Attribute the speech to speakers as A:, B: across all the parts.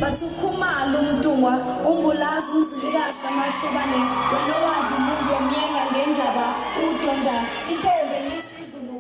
A: Bathi uKhumalo uMntungwa uMbulazi uMzilikazi kaMashobane wena owadla umuntu wamyenga ngendaba udonda intombi engisizulu.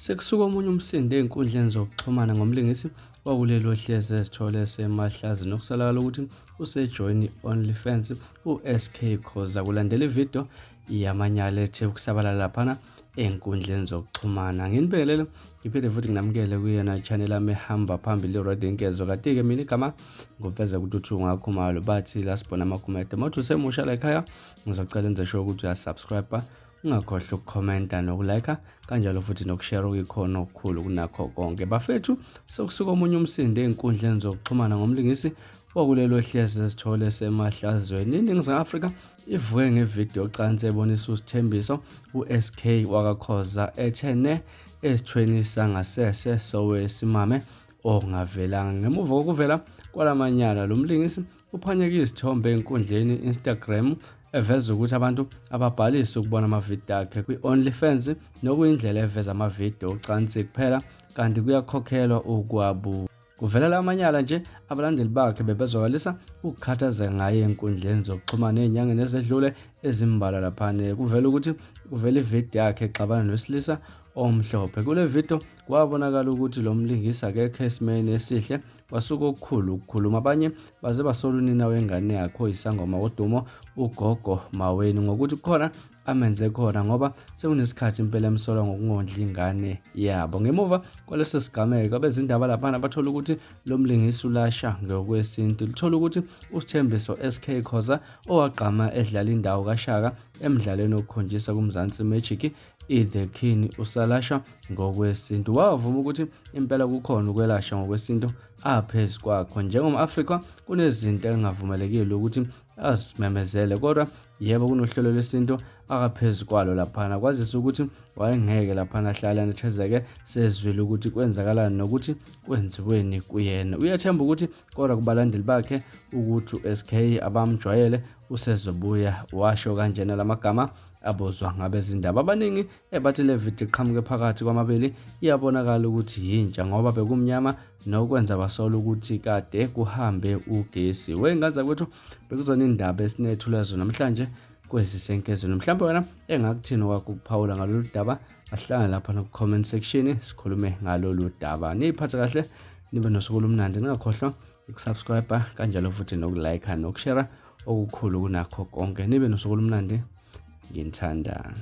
B: Sekusuka omunye umsindo ey'nkundleni zokuxhumana ngomlingisi wakuleli ohlezi ezithole esemahlazini okusolakala ukuthi usejoyini i-OnlyFans u-SK Khoza kulandela ividiyo yamanyala ethe ukusabalala laphana ey'nkundleni zokuxhumana. Nginibingelele ngiphinde futhi nginamukele kuyona channel yami ehamba phambili iRed Inkezo. Kanti-ke mina igama nguveze ukuthi uthi ungakhumalo bathi la sibona amakhumede. Uma uthi usemusha la ekhaya ngizocela enze sure ukuthi uyasubscribe, ungakhohlwa ukukhomenta nokulike kanjalo futhi nokushare okuyikhona okukhulu kunakho konke. Bafethu sekusuka omunye umsindo ey'nkundleni zokuxhumana ngomlingisi wakulelo hlezi esithole semahlazweni. INingizimu Afrika ivuke ngevidiyo yocansi ebonisa uSithembiso u-SK wakaKhoza ethe ne esithweni sangasese sowesimame ongavelanga. Ngemuva kokuvela kwalamanyala, lo mlingisi uphanyeke izithombe enkundleni Instagram eveza ukuthi abantu ababhalisi ukubona amavidiyo akhe kwi-OnlyFans nokuyindlela eveza amavidiyo ocansi kuphela kanti kuyakhokhelwa ukwabu. Kuvela la manyala nje abalandeli bakhe bebezwakalisa ukukhathazeka ngaye enkundleni zokuxhumana ey'nyangeni ezedlule ezimbalwa laphana. Kuvela ukuthi kuvela ividiyo yakhe exabana nowesilisa omhlophe. Kule vidiyo kwabonakala ukuthi lo mlingisi akekho esimeni esihle kwasuka okukhulu ukukhuluma. Abanye baze basola unina wengane yakhe oyisangoma wodumo uGogo Maweni ngokuthi kukhona amenze khona ngoba sekunesikhathi impela emsolwa ngokungondli ingane yabo. Ngemuva kwaleso sigameko abezindaba laphana bathola ukuthi lo mlingisi ulasha ngokwesintu. Lithola ukuthi uSithembiso SK Khoza owagqama edlala indawo kaShaka emdlalweni okhonjisa kuMzansi Magic i-The King usalashwa ngokwesintu. Wavuma ukuthi impela kukhona ukwelashwa ngokwesintu aphezu kwakho. Njengom-Afrika kunezinto engavumelekile ukuthi azimemezele kodwa yebo kunohlelo lwesintu akaphezu kwalo laphana kwazise ukuthi wayengeke laphana ahlale anethezeke sezwile ukuthi kwenzakalani nokuthi kwenziweni kuyena. Uyathemba ukuthi kodwa kubalandeli bakhe ukuthi u-SK abamjwayele usezobuya washo kanjena lamagama abuzwa ngabezindaba abaningi ebathi le video iqhamuke phakathi kwamabili iyabonakala ukuthi yintsha ngoba bekumnyama nokwenza basola ukuthi kade kuhambe ugesi. Wey'ngane zakwethu bekuzona indaba esinethula zona namhlanje kwezisenkezweni. Mhlawumbe wena engakuthini okwakho ukuphawula ngalolu daba, ahlangane lapha no-comment section sikhulume ngalolu daba. Niyiphathe kahle, nibe nosuku olumnandi, ningakhohlwa ukusubscribe kanjalo futhi nokulike nokushare okukhulu kunakho konke. Nibe nosuku olumnandi, nginithanda.